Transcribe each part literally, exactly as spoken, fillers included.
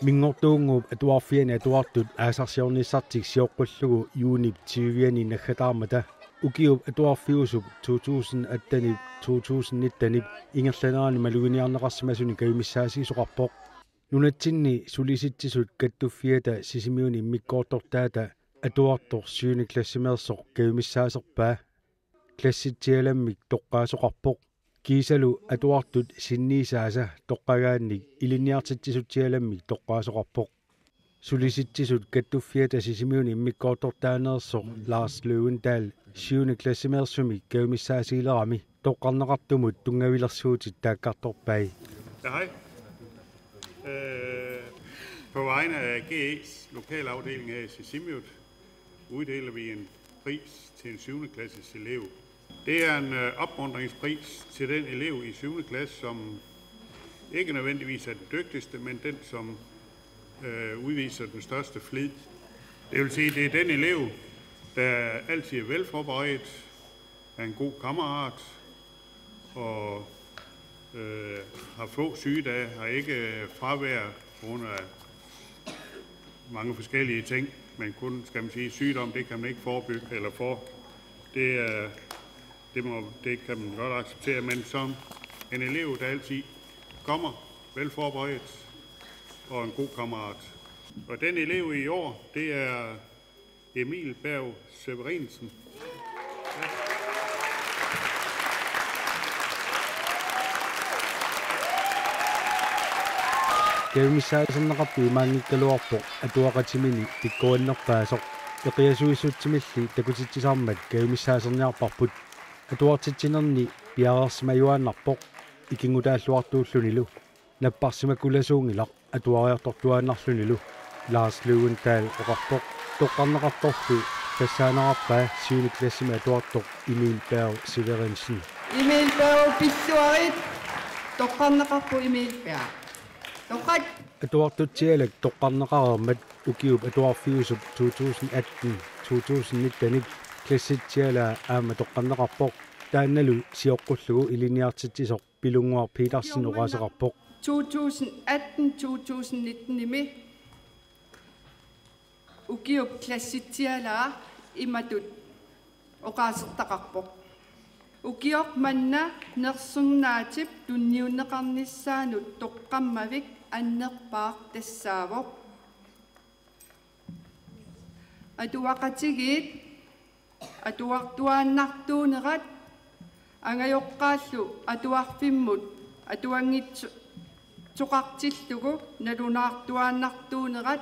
Minngortuunnguup Atuarfiani atuartut aasarsiornissartik sioqqullugu juunip tyviani naggataarmata ukiup atuarfiusup to tusind atten-ip to tusind nitten-ip ingerlanerani maluginiarneqarsimasuni kajumissaatigisoqarpoq. Nunatsinni Sulisitsisut Kattuffiata Sisimiuni immikkoortortaata atuartoq syvende klassimeersoq kajumissaaserpaa. Klassitsialammik toqqaasoqarpoq. Kiisalu atuartut sinniisaasa toqqagaannik ilinniartitsisutsialammik toqqaasoqarpoq. Sulisitsisut Kattuffiata Sisimiuni immikkoortortaaneersoq Lars Løvendahl syvende klassimeersumik kajumissaatigilerami toqqarneqartumut tunngavilersuutit taakkartorpai. Ja, hej. Øh, på vegne af G E's lokalafdeling her i Sisimiut uddeler vi en pris til en syvende klasses elev. Det er en øh, opmuntringspris til den elev i syvende klasse, som ikke nødvendigvis er den dygtigste, men den, som øh, udviser den største flid. Det vil sige, det er den elev, der altid er velforberedt, er en god kammerat, og øh, har få sygedage, har ikke fravær på grund af mange forskellige ting, men kun, skal man sige, sygdom, det kan man ikke forebygge eller for. Det, øh, det, må, det kan man godt acceptere, men som en elev, der altid kommer velforberedt og en god kammerat. Og den elev i år, det er Emil Berg Severinsen. Kajumissaaserneqartoq imaanngikkaluarpoq atuaqatimini pikkorinnerpaasoq. Eqiasuissutsimilli takutitsisarmat kajumissaaserniarparput. Atuartitsinerni piareersimajuaannarpoq ikinngutaalluartuullunilu. Napparsimakulasuunngilaq atuariartortuaannarlunilu, Lars Løvendahl oqarpoq. Toqqarneqartorlu tassaanerarpaa syvende klassimi atuartoq Emil Berg Severinsen. Emil Berg, pilluarit. Toqqarneqarpoq Emil Berg. Toqqat. Atuartutsialak toqqarneqareermat ukiup atuarfiusup to tusind atten to tusind nitten-ip klassitsialaa aamma toqqarneqarpoq. Taannalu sioqqullugu ilinniartitsisoq Pilunnguaq Petersen oqaaseqarpoq. To tusind atten to tusind nitten-imi ukiup klassitsialaa imatut oqaasertaqarpoq: Ukioq manna nersornaatip tunniunneqarnissaanut toqqammavik annerpaaq tassaavoq: Atuaqatigiit atuartuaannartuunerat, angajoqqaallu atuarfimmut atuanngitsoqartillugu nalunaartuaannartuunerat,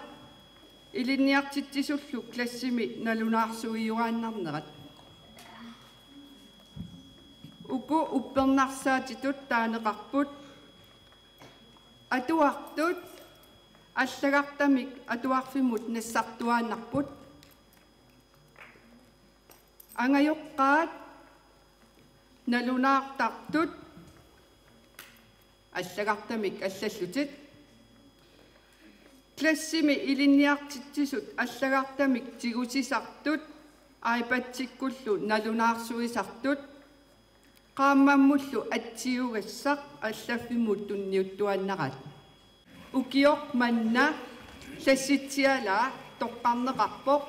ilinniartitsisullu klassimi nalunaarsuijuaannarnerat. Uku uppernarsaatitut taaneqarput: Atuartut allagartamik atuarfimmut nassartuaannarput. Angajoqqaat nalunaartartut allagartamik allallutik. Klassimi ilinniartitsisut allagartamik tigusisartut, iPadsikkullu nalunaarsuisartut, qaammammullu atsiugassaq allaffimmut tunniuttuaannaraat. Ukioq manna klassitsialaa toqqarneqarpoq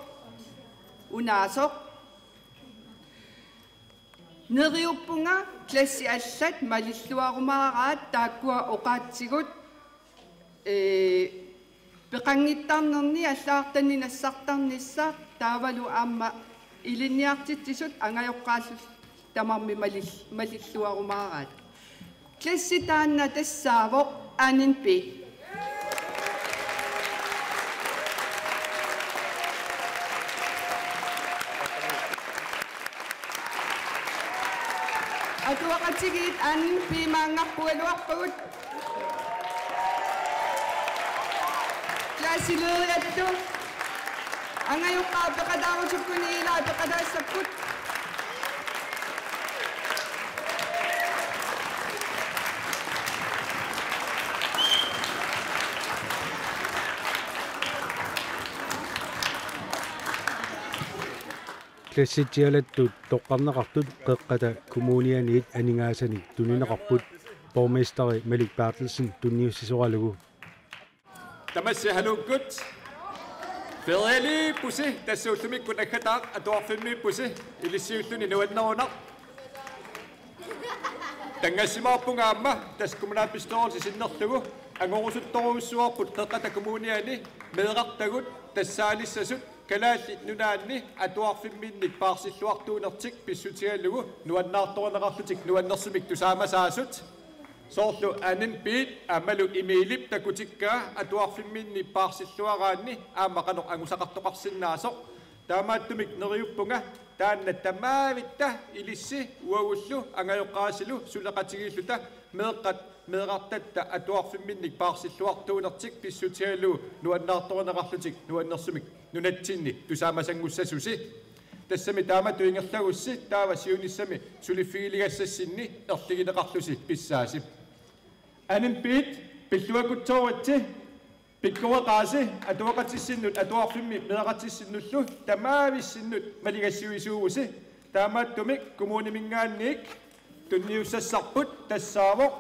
unaasoq: Neriuppunga klassit allat malilluarumaaraat taakkua oqaatsigut, ee, peqanngittarnerni allagartanik nassartarnissaq taavalu aamma ilinniartitsisut angajoqqaallu tamarmik malil-, malilluarumaaraat. Klassi taanna tassaavoq anden B. Atuaqatigiit anden B maanngarpugaluarpagut. Klassileriattu angajoqqaat peqataarusukkuni ilaa peqataassapput. Klassitsialattut toqqarneqartut Qeqqata Kommunianiit aningaasanik tunineqarput, borgmesteri Malik Berthelsen tunniussisoralugu. Tamassi haluukkut. Ferialiippusi, tassa ullumikkut naggataaq atuarfimmiippusi, ilissiulluni nuannerunaq. Tanngassimaarpunga aamma tassa kommunalbestyrelse sinnerlugu angorusuttorujussuarput Qeqqata Kommuniani meerartagut tassaalissasut Kalaallit Nunaanni atuarfimminnik paarsilluartuunertik pissutigalugu nuannaartorineqarlutik nuannersumik tusaamasaasut. Soorlu Anenpiit aammalu Emilip takutikkaa atuarfimminni paarsilluaraanni aamma qanoq angusaqartoqarsinnaasoq. Taamaattumik neriuppunga taanna tamaavitta ilissi uagullu angajoqqaasilu suleqatigiilluta meeqqat meerartatta atuarfimminnik paarsilluartuunertik pissutigalugu nuannaartorineqarlutik nuannersumik nunatsinni tusaamasanngussaasusi. Tassami taamatut ingerlagussi taava siunissami suliffigiligassassinni erligineqarlusi pissaasi. Anenpiit, pilluakutsooritsi. Pikkoreqaasi atuaqatissinnut atuarfimmi meeraqatissinnullu tamaavissinnut maligassiuisuuvusi. Taamaattumik kommuniminngaanniit tunniussassarput tassaavoq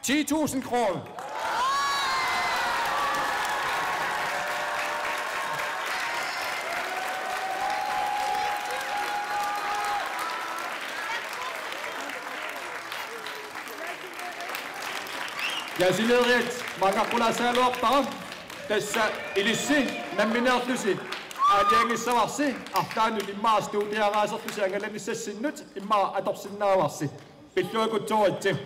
ti tusind kroner. Ja, Sileriat, maangaqqulaassagaluarpara. Tassa ilissi nammineerlusi aalajangissavarsi, arlaannut immaqa studiaraaserlusi angalanissassinnut immaqa atorsinnaavarsi. Pilluakutsooritsi.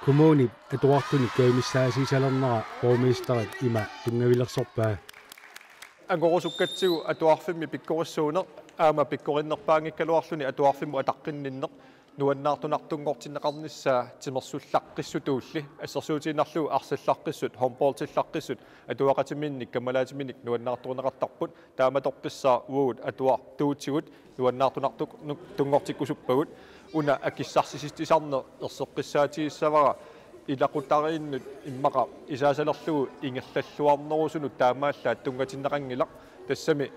Kommunip atuartunik kajumissaatigisalernera borgmesterip ima tunngavilersorpaa. Angorusukkatsigu atuarfimmi pikkorissuuneq aamma pikkorinnerpaanngikkaluarluni atuarfimmut ataqqinninneq nuannaartunartunngortinneqarnissaa timersullaqqissutulli assersuutigiinnarlugu arsallaqqissut, håndboldillaqqissut, atuaqatiminnik, kammalaatiminnik nuannaartorineqartarput. Taamatoqqissaaq uagut atuartuutigut nuannaartunartu-, nu-, tunngortikkusuppagut. Una akissarsisitsisarneq erseqqissaatigissavara ilaqutariinnut immaqa isaasalerlugu ingerlalluarnerusunut taamaallaat tunngatinneqanngilaq. Tassami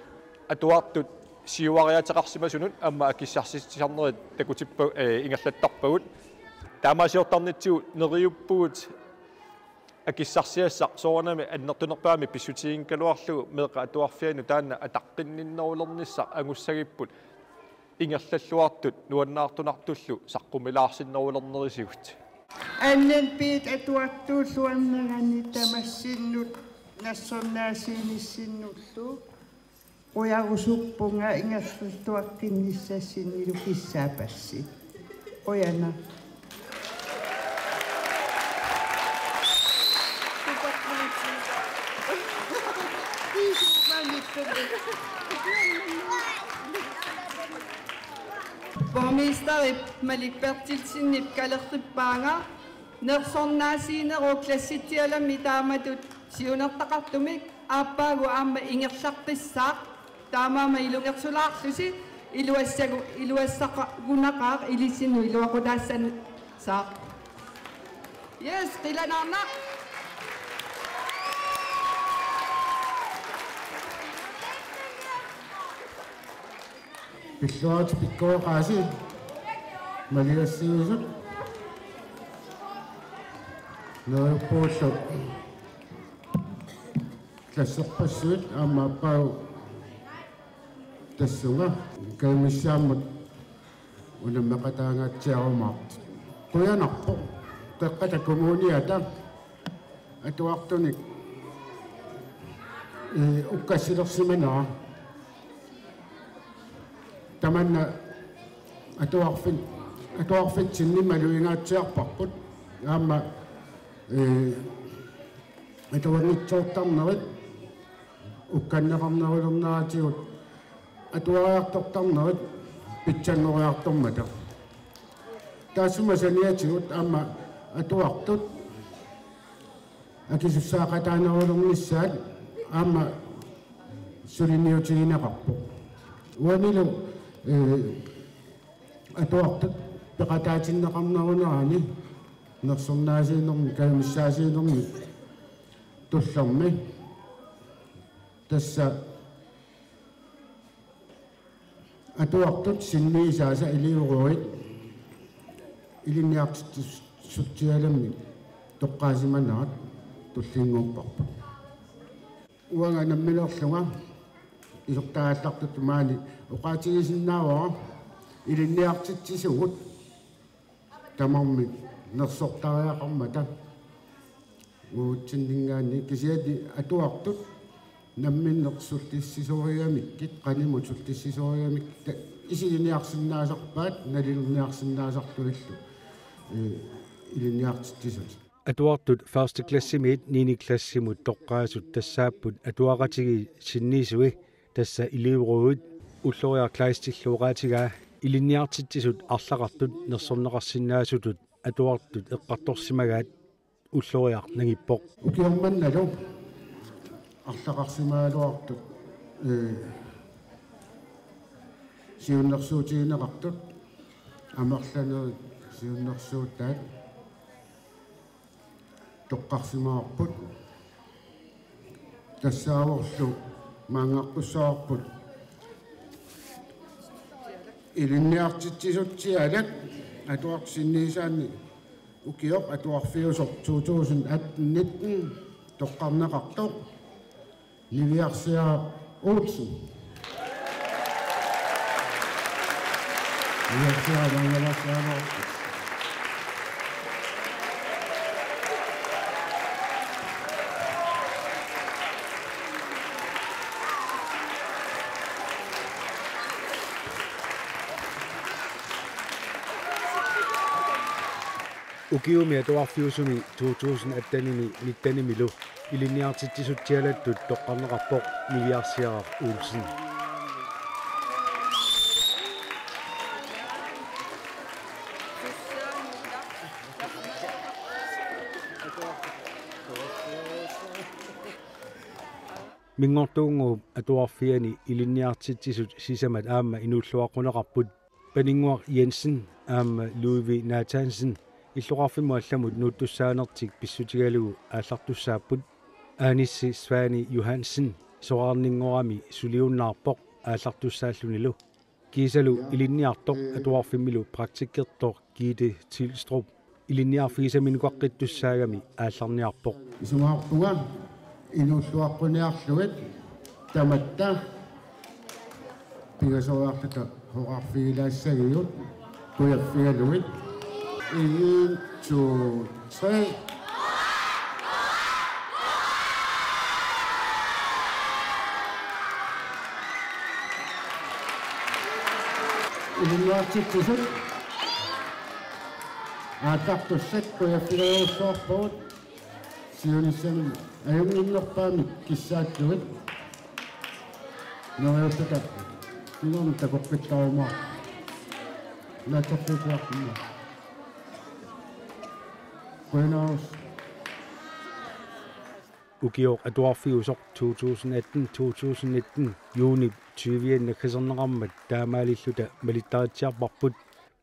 atuartut siuariaateqarsimasunut aamma akissarsisitsisarnerit takutippa-, eh, ingerlattarpagut. Taamaasiortarnitsigut neriuppugut akissarsiassaq soorunami annertunerpaamik pissutiginngikkaluarlugu meeqqat atuarfiannut taanna ataqqinninnerulernissaq angussagipput ingerlalluartut nuannaartunartullu saqqumilaarsinnerulernerisigut. Anenpiit atuartuulluarnerani tamassinnut nassornaasiinissinnullu. Qujarusuppunga ingerlalluaqqinnissassinilu kissaapassi. Qujanaq. Borgmesterip Malik Berthelsenip kalerrippaanga nersornaasiinerup klassitsialammi taamatut siunertaqartumik aappaagu aamma ingerlaqqissaaq. Taamaammat ilungersulaarlusi iluassagu-, iluassaqagunaqaaq ilissinnut iluaqutaassaaq. Yes, qilanaarnaq. Pilluarit pikkoreqaasi maligassiuisut neriuppuullu klasserpassuit aamma aappaagu tassunga kajumissaarmut unammeqataangaatsiarumaartut. Qujanarpoq Qeqqata Kommuniata atuartunik, eh, ukkassilersimanera. Tamanna atuarfin-, atuarfitsinni malugingaatsiarparput. Aamma, eh, atuanngitsoortarnerit ukkanneqarnerulerneratigut atuariartortarnerit pitsanngoriartormata. Taassuma saniatigut aamma atuartut akisussaaqataanerulernissaat aamma suliniutigineqarpoq. Uanilu, eh, atuartut peqataatinneqarnerunerani nersornaasiinermi, kajumissaasiinermi tullermi. Tassa atuartut sinniisaasa elevrådit ilinniartitsisutsialammik toqqaasimanerat tullinnguupparput. Uanga nammineerlunga isortaallartut maani oqaatigisinnaavara ilinniartitsisugut tamarmik nersortariaqarmata uatsinninngaanniit, kisianni atuartut namminneq sullissisorigamikkit, qanimut sullissisorigamikkit, ta-, isiginiarsinnaasarpaat, nalilerniarsinnaasarlugillu, ee, ilinniartitsisut. Atuartut første klassimiit niende klassimut toqqaasut tassaapput atuaqatigiit sinniisui, tassa elevrådit. Ulloriaq Kleistillu oqaatigaa ilinniartitsisut arlaqartut nersorneqarsinnaasutut atuartut eqqartorsimagaat Ulloriaq nangippoq. Ukioq mannalu arlaqarsimagaluartut, ee, siunnersuutigineqartut, amerlanerit siunnersuutaat toqqarsimavarput. Tassaavorlu maannaqqussavarput ilinniartitsisutsialak atuartut sinniisaanni ukioq atuarfiusoq to tusind atten nitten toqqarneqartoq Niviarsiaq Olsen. Niviarsiaq Olsen. Ukiumi atuarfiusumi to tusind attenimi nittenimilu ilinniartitsisutsialattut toqqarneqarpoq Niviarsiaq Olsen. Minngortuunnguup atuarfiani ilinniartitsisut sisamat aamma inuulluaqquneqarput. Paninnguaq Jensen aamma Ludvig Nathansen illoqarfimmut allamut nuuttussaanertik pissutigalugu aallartussaapput. Anissi Svani Johansen soraarninngorami suliunnaarpoq aallartussaallunilu. Kiisalu ilinniartoq atuarfimmilu praktikkertoq Gitte Tilstrup ilinniarfigisaminukaqqittussaagami aallarniarpoq. Isumaqarpunga inuulluaqquneqarlugit tamatta pingasoriarluta soraarfigilaassagigut kujaffigalugit. En, to, tre. Ilinniartitsisut aallartussat kujaffigaluarpagut siunissami ajunnginnerpaamik kissaallugit. Neriulluta kingorna takoqqittaruma. Naatsorsuutiarpumma. Qujanarsuaq. Ukioq atuarfiusoq to tusind atten to tusind nitten juunip tyvianni naggaserneqarmat taamaalilluta malittaritsiarparput.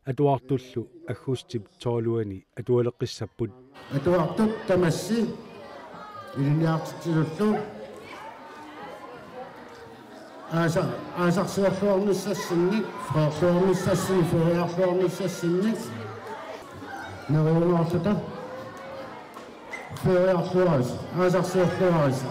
Atuartullu aggustip tolvianni atualeqqissapput. Atuartut tamassi ilinniartitsisullu aasa-, aasarsiorluarnissassinnik, freerluarnissassinnik, feriarluarnissassinnik neriugaarluta. Feriarluaritsi, aasarsiorluaritsi.